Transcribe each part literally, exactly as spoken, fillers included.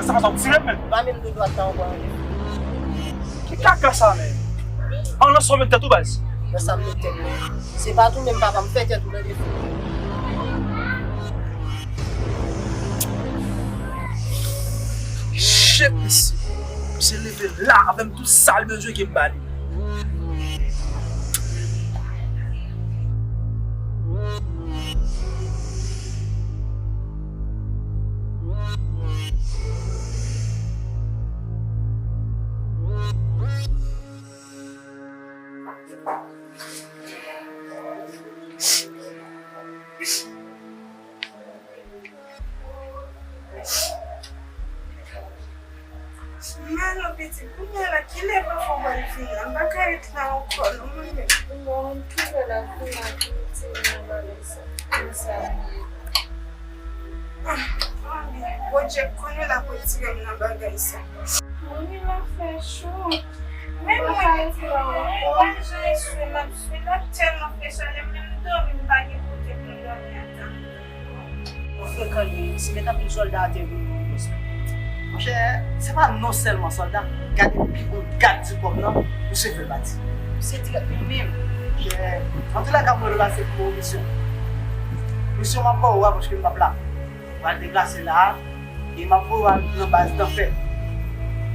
Sa pa sòti menm, menm. Pa menm de dwat la ankò, non. Ki kaka sa, menm? An, nan sa w met tèt ou, baz. Nan sa m met tèt mwen. Se pa tou menm, papa, m fè tèt ou nan defi. Shit, mesye. Misye leve la avè m, tout sa l bezwen ke m ba li. Malo pitit, kounye a la, kilè pafwa w pral vin la? M pa ka ret la ankò, non, mwen menm. Bon, m twouve la kounye a pou m di mwen bagay sa. Konsa m ye. Ah, ah, byen. Bondye konnen l ap retire m nan bagay sa. Wi, la fè cho. Men mwen, mwen pa jan swe, m ap swe, la tèlman fè chalè, menm dòmi, m pa gen kote pou m dòmi ata. Mwen frekan li, si met anpil sòlda atè pou li, bòs. Monchè, se pa non sèlman sòlda, gade pi bon gad ti kòb nan, misye fè l pati. Se dirèk li menm. Monchè, antoulèka, mwen la se pou misyon. Misyon m ap ba w a, paske m p ap la. Pral deplase la a, e m ap voye w al nan baz Danfè.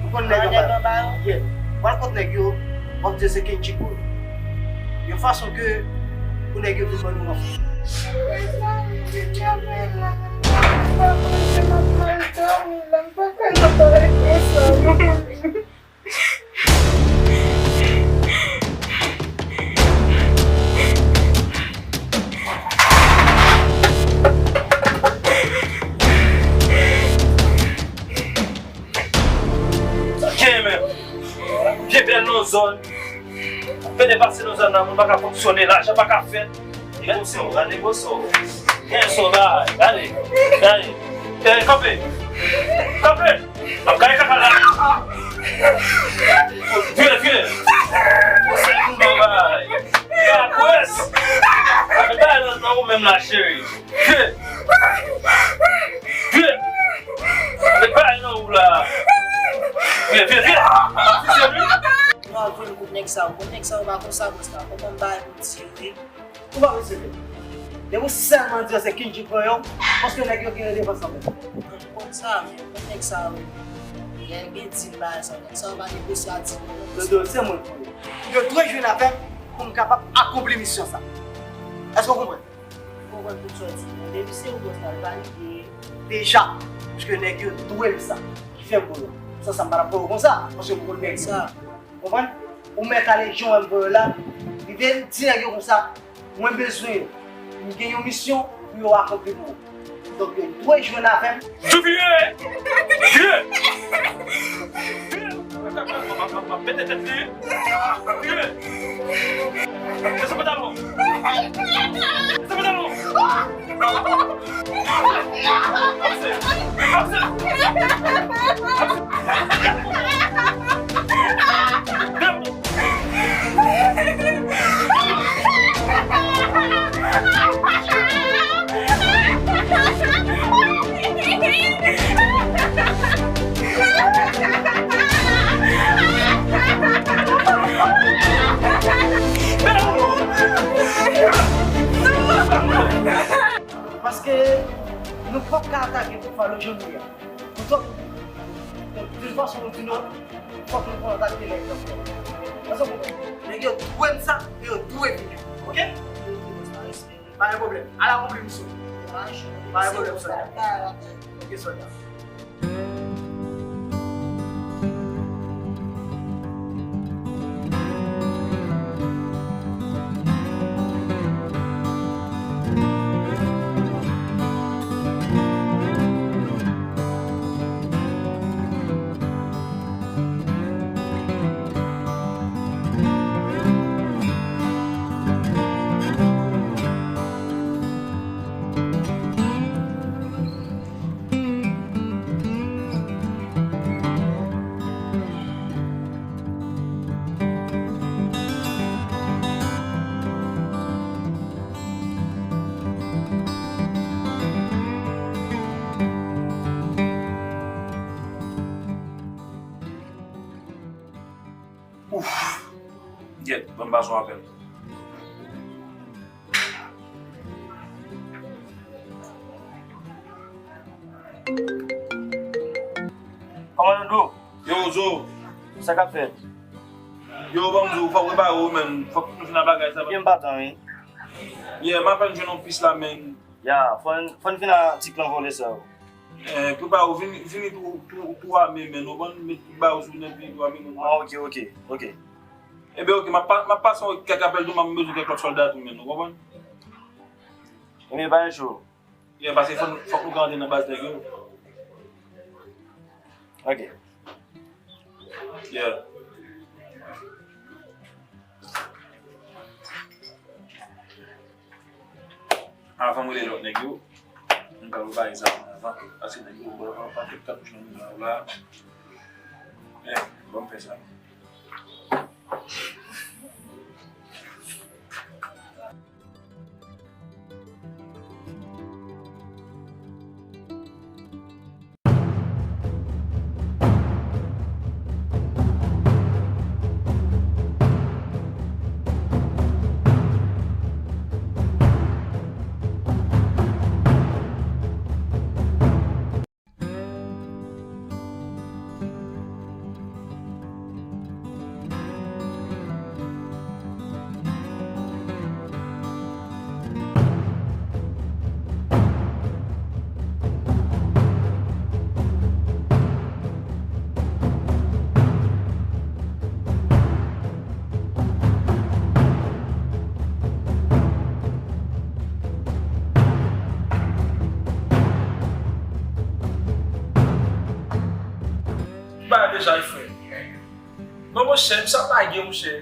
Ou konn nèg anba yo? Yeah. W al kot nèg yo, w ap di yo se Kendji Pro. Yon fason ke pou nèg yo vin ban nou ranfò. Mezanmi, Djamila, m pa konn si m ap mal dòmi la, m pa ka nan bagay konsa, non. Sa k genyen menm? Byen bèl nan zòn. Pede pase nan zòn nan, moun pa ka fonksyone, lajan pa ka fèt. Negoso, al negoso. Gen so bay, gade, gade. Eh, kanpe. Kanpe. Ap gaye kaka la. Vire, vire. Bay. Kapwès. Bay nan, nan ou menm la, cheri. Vire. Vire. Met bay nan ou la. Vire, vire, vire. Ap fizye li. Nou al jwenn kòb nèg sa yo. Kòb nèg sa yo pa konsa, bòs la. Kòman m bay pou tire? Ou pa bezwen pè. Depi w sèlman di yo se Kendji pran yo, paske nèg yo gen redevans anvè w. Konn sa, men konn nèg sa yo. Gen, gen dil bagay sa, nèg sa yo pa negosye a dil yo. Dodo, se mwen k pran yo. Yo dwe jwenn avè m pou m kapab akonpli misyon sa. Èske w konprann? M konprann tout sa w di. Men depi se ou bòs la, l valide. Deja, paske nèg yo dwe m sa. Ki fè m pran yo. San sa, m pa t ap pran yo konsa, paske m konn nèg yo. Konsa. Konprann? Ou mèt ale jan w wè m voye w la. Li te di nèg yo konsa, mwen bezwen yo. M gen yon misyon pou yo akonpli pou mwen. Donk, yo dwe jwenn avè m. Vire! Vire! Vire! Mete tèt li. Vire! Desann pantalon. Desann pantalon. Paske nou p ap ka atake Bifalo jan nou ye a. Ou twò piti. Donk, de tout fason, nou di non, fòk nou pran kontak de nèg yo. Èske w konprann? Nèg yo dwe m sa, e yo dwe vini. Oke? Pa gen pwoblèm. Al akonpli misyon. Pa gen pwoblèm, sòlda. Oke, sòlda. Ban m pase yon apèl. Kòman nou do? Yo, Zo. Sa k ap fèt? Yo, ban m di w, fòk prepare w, menn. Fòk nou fin ak bagay sa. Byen, m pa tan, wi. Yeah, m apèn jwenn yon pis la, menn. Ya, fò n, fò n fin ak ti plan vòlè sa yo. Eh, prepare w, vini, vini tou, tou, tou ame, menn. Ou konn met tout bagay sou nèt, vini tou ame, menn. Ah, ok, ok, ok. Ebyen, ok, m ap pa-, m ap pase yon kèk apèl tou, m ap bezwen kèk lòt sòlda tou, menn. Ou konprann? Ebyen, pa gen cho. Yeah, paske fò n, fòk nou ka antre nan baz nèg yo. Ok. Yeah. Avan m rele lòt nèg yo, m pral prepare sa anvan. Paske nèg yo, bon, pa tout katouch nan men yo la. Yeah, bon, m fè sa. Ba deja, frè. Non, monchè, misye ap lage, monchè.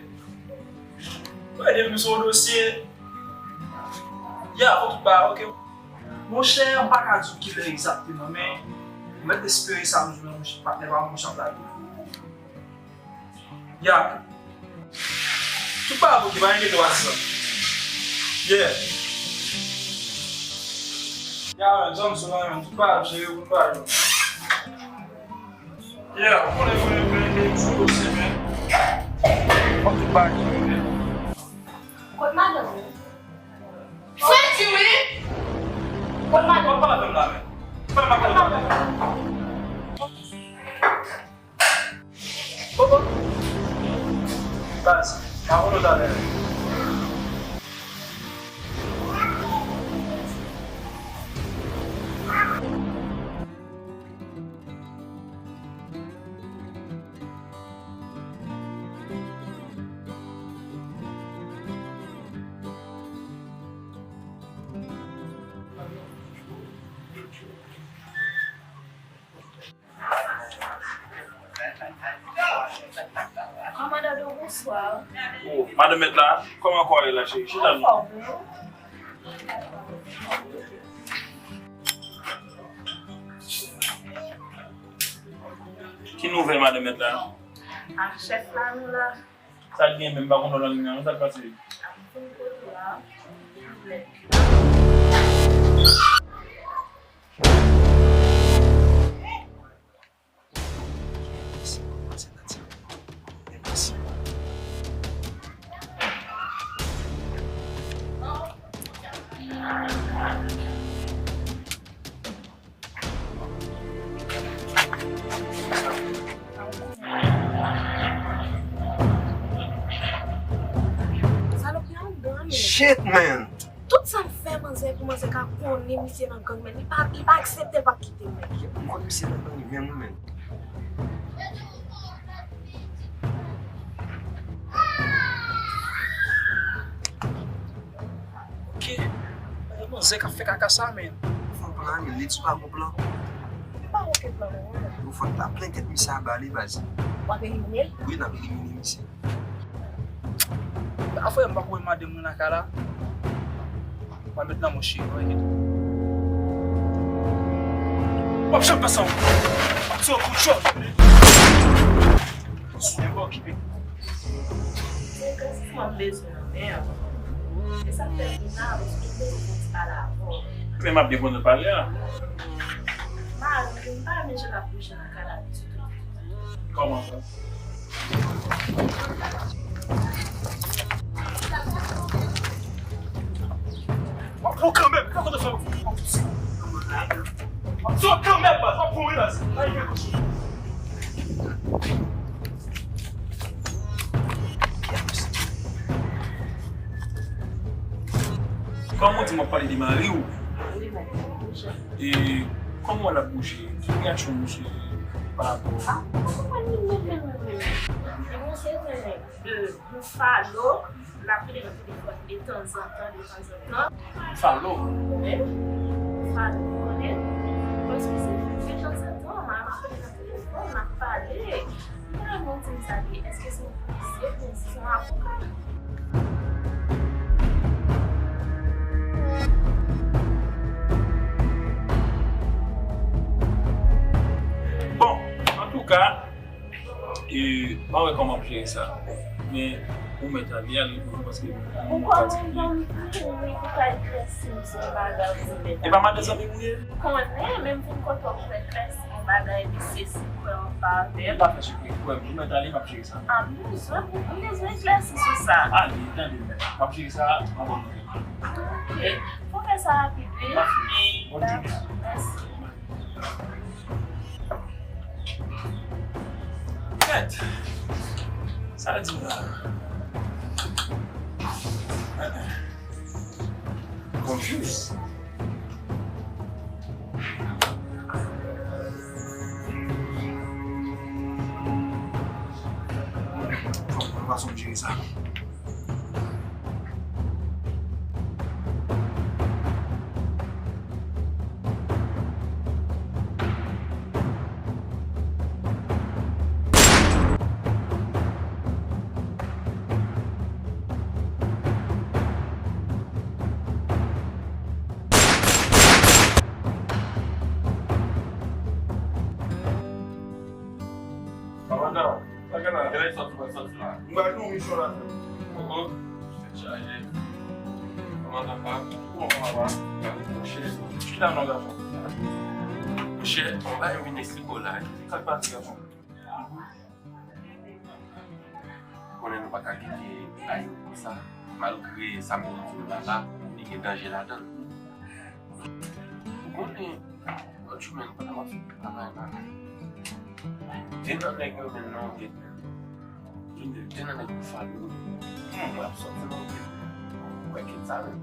Mwen depi m sou yon dosye. Ya, fò tout bagay, ok. Monchè, m pa ka di w kilè egzakteman, men m mèt espere samdi menm, monchè, patnè pa m, monchè, ap lage. Ya. Tout bagay ap ok, pa enkyete w, patizan. Yeah. Ya, man, Johnson, man, tout bagay ap jere pou nou pa jwenn. Yeah, ou konnen mwen menm, men, men, m sou dosye, men. Fòk tout bagay jere, men. Kot madanm ou? Fredi, wi! Kot madanm ou? Papa avè m la, men. Papa avè m la. Bobo. Baz, m a rele w talè. Kòmandan, bonswa. Oh, madanm mèt la, kòman kò w ye la, cheri? Chita non. Anfòm, wi. Ki nouvèl, madanm mèt la? A, chèf la, nou la. Sa k gen menm, m pa konn nan lang nan, sa k pase? A, m vin kote w la. Salopri a anndan, men. Shit, man! Tout sa m fè manzè pou manzè ka konnen misye nan gang, men li pa, li pa aksepte, l p ap kite m, men. Shit, m konn misye nan gang li menm, wi, men. Ok. Manzè k ap fè kaka sa, men. Fon plan, men li di pa gon plan. Li pa okenn plan, non. Yo fò n ta plen tèt misye a bal, wi, baz. W ap elimine l? Wi, n ap elimine misye. A frè, m pa kwè madanm mwen nan kay la. W ap met nan men w, cheri, w ap enkyete w. W ap janm fè sa, w ap tire kout chòt. Sou men w okipe. Se eklasisman m bezwen nan men an. Se sa k fè m vin la, paske m bezwen fè yon ti pale avè w. Men m ap byen kontan pale a. Mari m, m pa renmen jan l ap bouje nan kay la ditou. Kòman sa? W ap pran kanmenm, w ap pran kanmenm, baz, w ap pran menas. Kòman w di m w ap pale de mari w? Wi, men, li bouje. E kòman w wè l ap bouje? Ki reyaksyon w montre pa rapò? Ah, mwen konprann li, mwen menm, mwen menm. Li montre mwen de Bufalo, l ap rele nan telefòn detanzantan, detanzantan. Bufalo? Wi. Bufalo, ou konnen? Paske se detanzantan, m ap rele nan telefòn, n ap pale. M ta renmen w di m sa li ye. Èske se yon polisye oubyen se yon avoka? Bon, antouka, e, m pa wè kòman m ap jere sa. Men, ou mèt ale, ale pou nou, paske m fatige. Ou kòmandan m, wi, ou ka eklèsi m sou yon bagay, ou mèt ale. E pa madan zanmi m ou ye? Konnen, men m vin kote w pou eklèsi yon bagay, epi se si kwè anba avè m. E pa fè si kwè, kwè m, ou mèt ale, m ap jere sa. A, m bezwen pou, m bezwen eklèsi sou sa. Ale, tande, m ap jere sa, m ap ban nou. Ok. Fò fè sa rapid, wi. Dakò, mèsi. Mèt, sa l di m la? Confuse. Fò m konn fason m jere sa. Kòmandan, sa gen la? Genlè sòti, sòti la. M ba nou misyon la. Koko, tèt chaje. Kòmandan pa. Kòman kòman pa? Monchè, chita non gason. Monchè, on va vin eksplike w la. Sa k pase gason? Konnen nou pa ka kite bagay yo konsa. Malgre sa m di nou la la, li gen danje ladan l. Ou konnen, lòt jou menm, pandan m ap fè travay la, de nan nèg yo menm nan yon gèt menm. Jodi a, de nan nèg Bufalo yo. Hmm, mwen ap sòti nan yon gèt menm. Ou wè gèt sa menm.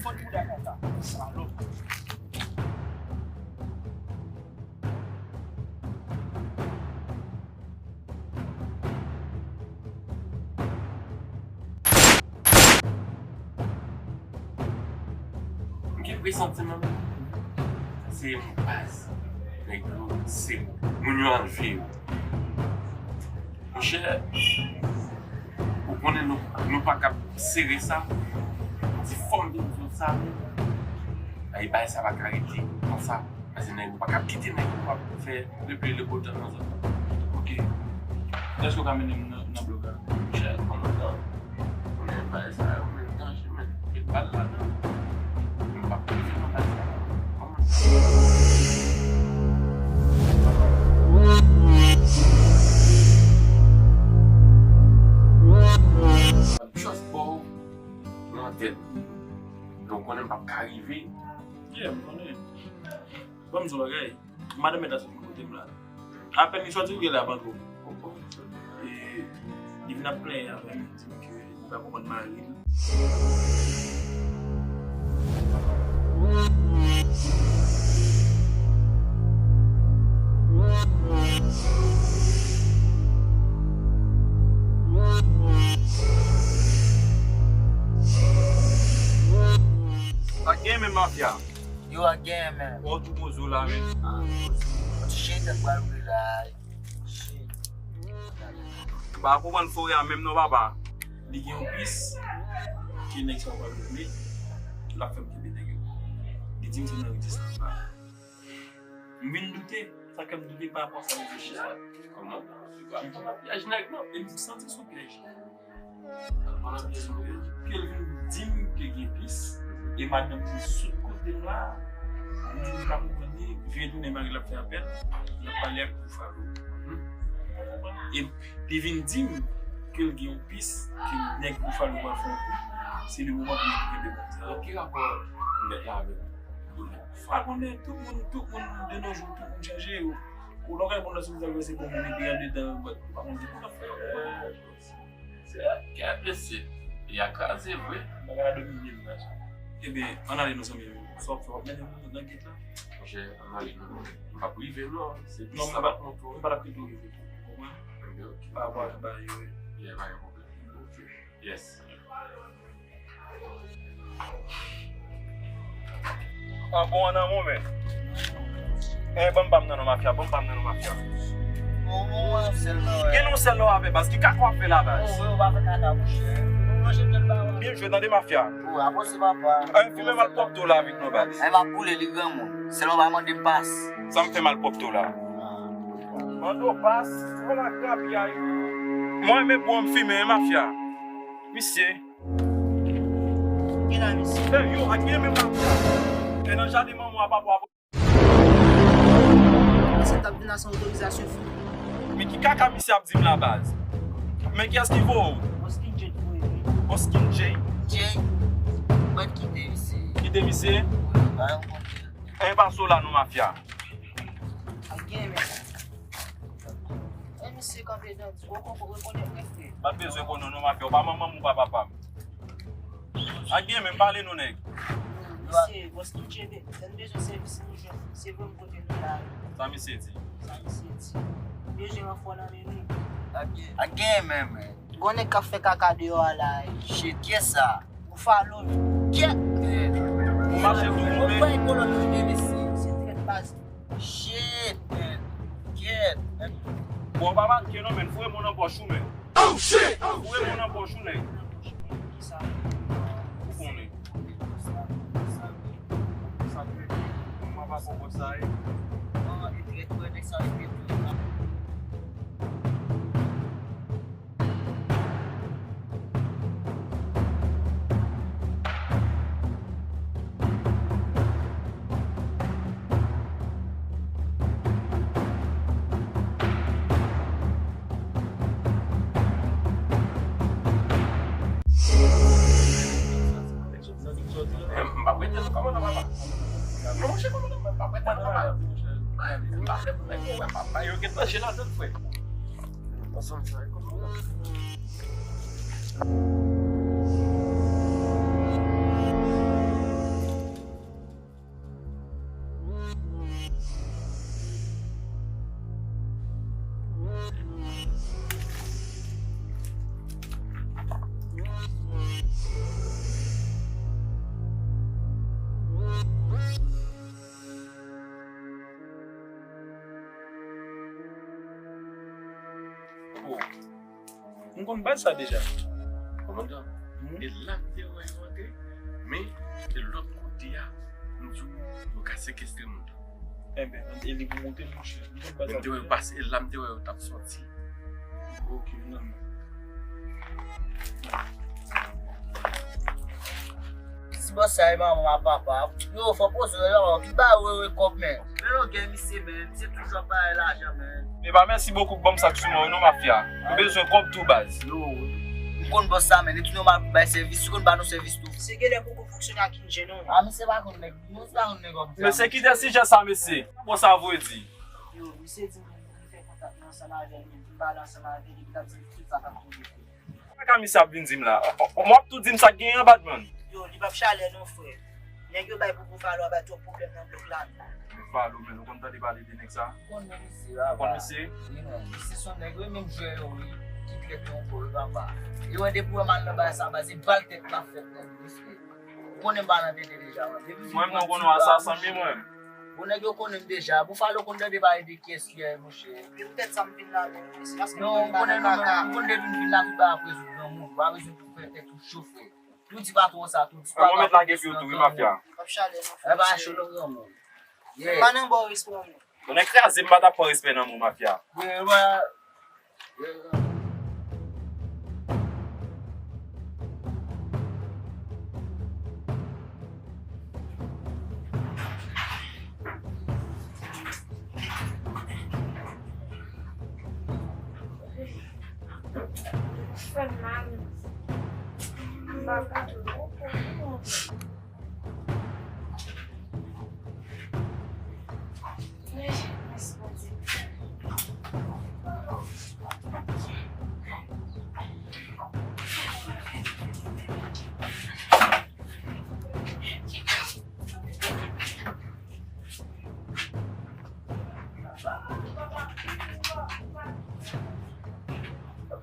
Fòt bouda konsa, salòp. M gen presantiman se yon baz nèg yo se moun yo anlve yo. Monchè, ou konnen nou, nou pa kab sere sa. Ti fòm de nou sa menm. Ay, bagay sa pa ka rete konsa. Paske nèg, nou pa kab kite nèg yo ap fè le pli le botan nan zòn nan. Ok. Èske w ka mennen m nan, nan blòk la? Monchè, kòmandan. Konnen bagay sa yo, men danje, men. Met bal ladan. M p ap rive nan bal sa. Kòman? M just ba w nan tèt. Donk, konnen m p ap ka rive. Yeah, m konnen. Ban m di w bagay. Madanm mwen ta sot kote m la. Apèn li sòti, li rele avè m. E li vin ap plenyen avè m, li di m ke li pa konprann mari l. Sa k gen menm mafya? Yo a genyen menm. Ou tou poze w la menm. Ah, poze. Ti Jeytan pral vre la. Shit. M pa konprann Foria menm non, papa. Li gen yon pis. Ke nèg sa yo pral regle, l ap fè m kenbe nèg yo. Li di m se nan ri Disney. M vin doute, sa fè m doute pa rapò sa reflechi sa. Kòman? Se pa, se pa pyèj nèg non. E m santi se yon pyèj. Ke l vin di m ke gen pis, e madanm ki sot kote m la, m di m pa konprann li, vin tounen mari l ap fè apèl, l ap pale ak Buffalo. E li vin di m ke l gen yon pis, ke nèg Buffalo pral fè yon kou, se le moman pou li kenbe moun sa. Ki rapò nèg la avèk ou? Pa konnen, tout moun, tout moun de nos jours, tout moun chanje. Ou lè w gade moun nan sou vizaj se bon moun epi andedan, but ou pa konn ki moun ap fè. Se kè blese. Li a kraze vre. Bagay la domine m la. Ebyen, ann ale non zanmi m. Sa w ap fè, w ap mennen m nan gèt la? Monchè, ann ale non. M p ap rive non. Se plis sa m ap montre w. Non, m pa t ap kite w rive. Ou konprann? Ebyen, ok. Pa rapò ak bagay yo, wi. Yeah, pa gen pwoblèm. Ok. Yes. An bon, an nan moman. Eh, ban m pa m nan non mafya, ban m pa m nan non mafya. Gen nou sèl lò avè baz, ki kaka w ap fè la baz? Byen jwe, tande mafya. Eh, fimen malpwòpte w la avèk nou baz. Eh, m ap boule li granmoun. Sèlman pa mande m pas. Sa m fè malpwòpte w la? Mande w pas, ou konn ak grapyay. Mwen menm bon m fimen, mafya. Misye. Gen la, mesye. Yo, ak gen menm la. E nan jaden manman w a papa w. Misye t ap vin la san otorizasyon fou. Men ki kaka misye ap di m la baz? Men kiyès ki voye w? Boskin J voye m. Boskin J. J. Mwen kite misye. Kite misye? Wi, pa yon konte. E pa sou la non mafya. Ak gen menm. E misye kanpe dan di, ou konprann, rekonèt mwen, frè. M pa bezwen konnen non mafya, ou pa manman m, ou pa papa m. Ak gen menm pale non nèg. Misye, bòs ki tchebe, lè n bezwen sèvis nou jwenn, se vre m kote nou la. Sa misye di? Sa misye di. Bezwen ranfò nan men nou. Ak gen menm. Gon nèg k ap fè kaka deyò a la. Shit, kiyès sa? Buffalo. Kyèt. Ou mache tou move. Mwen bay kolòn mwen mesye. Se trèt baz. Shit, man. Kyèt, man. Bon, pa manke non, men. Foure men w nan pòch ou, men. Oh, shit! Foure men w nan pòch ou, nèg. Kisa? Ou konnen. Sa k fè? Mwen pa konprann sa, e. An, e trèt, wè, nèg sa, e trèt. M p ap rete nan kòmandan papa. Non, monchè, kòmandan, m p ap rete nan kòmandan. M pa vle pou nèg yo wè papa. Yo gentan je ladan l, frè. Ansanm sa, e kòmandan. Oh. M konn baz sa deja. Kòmandan, e la m te wè yo antre, men e lòt kote a, m di w, yo ka sekestre moun nan. Enben, e li pou moute, monchè. M konn baz sa deja. Men m te wè yo pase, e la m te wè yo t ap sòti. Ok, non. Ti bòs sa e manman ak papa. Yo, fò poze yo, yo, ki ba yo, yo kòb, men. Men non, gen misye, men. Misye toujou ap bay lajan, men. E pa mèsi bokou k ban m sa k sou mwen, non, mafya. M bezwen kòb tou, baz. Yo, ou konn bòs sa, men. Li tounen mal pou bay sèvis. Ou konn ba nou sèvis tou. Se genlè poko fonksyone ak King J, non. A, misye pa konn nèg. Misye pa konn nèg ap di. Mesye, kite sijè sa, mesye. Bon, sa vre di. Yo, misye di m pou m fè kontak mwen ansanm avè l, men pou m pale ansanm avè l, epi l ap di m tout sa k ap rive. Kaka misye ap vin di m la. W ap tou di m sa k genyen an, Batman. Yo, li p ap chalè non, frè. Nèg yo bay pou Buffalo a bay twòp pwoblèm nan blòk la. Buffalo, men, ou konn tande pale de nèg sa? Ou konn misye, papa. Ou konn misye? Wi, men. Misye se yon nèg, wi, menm jwè yo, wi. Ki trèt yon po, wi, papa. E wè depi w wè m al nan bagay sa, baz, se bal tèt m ap fèt nèg, wi, frè. Ou konnen m pa nan tete deja, man. Depi m vin pran ti bal, mwen menm, non, konnen w asasyen, wi, mwen. Bon, nèg yo konnen m deja. Buffalo konn tande pale de kiyès ki a, monchè. E poutèt sa m vin la tou, mesye, paske m konn pa nan kaka. Non, ou konnen nou menm, ou konn depi m vin la, tout bagay ap rezoud granmoun. Ou pa bezwen pou fè tèt ou cho, frè. Tou di patwon sa, tou di patwon. Mwen mèt lage pye w tou, wi, mafya. Ap chale, mafya. E pa cho non, granmoun. Yeah. Pa nan bò respè, non. Tonnè kraze, m pa t ap pran respè nan men w, mafya. Yeah,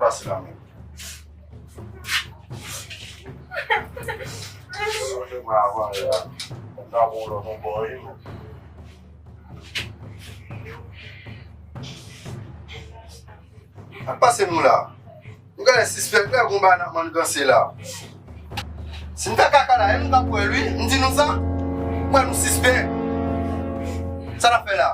Pase la menm. Sonje mwen avan lè a. Mwen ta bon lòt yon bò, wi, men. Sa k pase nou la? Nou genlè sispèk lè gon bagay n ap manganse la. Si n fè kaka la, e nou k ap wè l, wi. M di nou sa. M kwè nou sispèk. Sa n ap fè la?